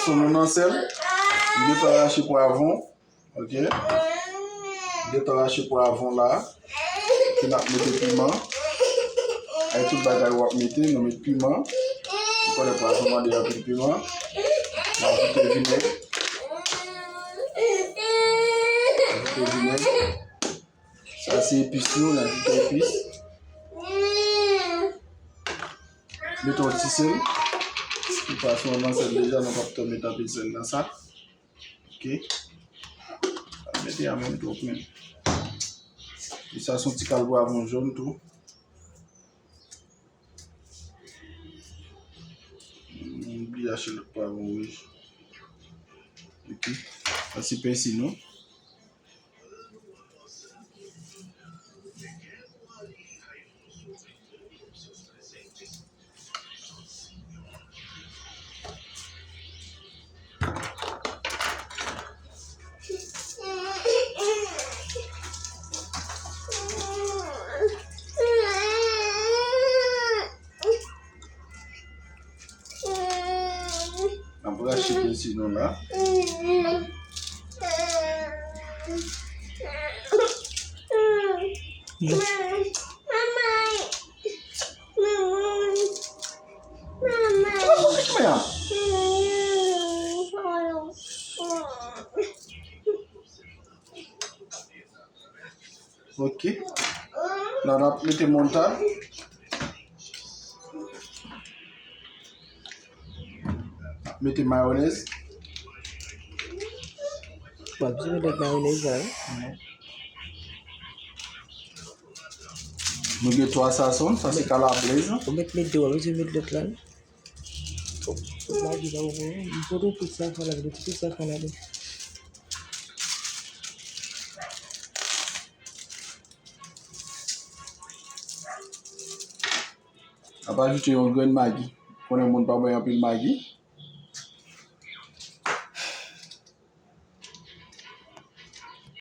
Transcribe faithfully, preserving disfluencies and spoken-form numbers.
Sou nou nan sèl, m gentan rache pwavwon, ok? M gentan rache pwavwon la, epi n ap mete piman. Ay tout bagay w ap mete, nou met piman. Ou konnen pwavwon mande anpil piman. N ajoute vinèg. Ajoute vinèg. Sa se epis nou, n ajoute epis. Mete yon ti sèl. Pou pwavwon nan sèl deja, nou p ap twò met anpil sèl nan sa. Ok. Mete a menm tou, ok. E sa se yon ti kal pwavwon jòn tou. M bliye achte lòt pwavwon wouj. Ok. Sa se pèsi nou. N ap rache pèsi nou la. Ok. La n ap mete moutad. Mete mayonèz. W ap di nou lèt mayonèz la, wi. Nou gen twa sazon, sa se kalabres. Ou mèt met de, w ap di met lèt la, wi. Ou, ou Magi la, ou, ou fout tout safran ladan, tout safran ladan. Ap ajoute yon grenn Magi. Konnen moun pa bwen anpil Magi.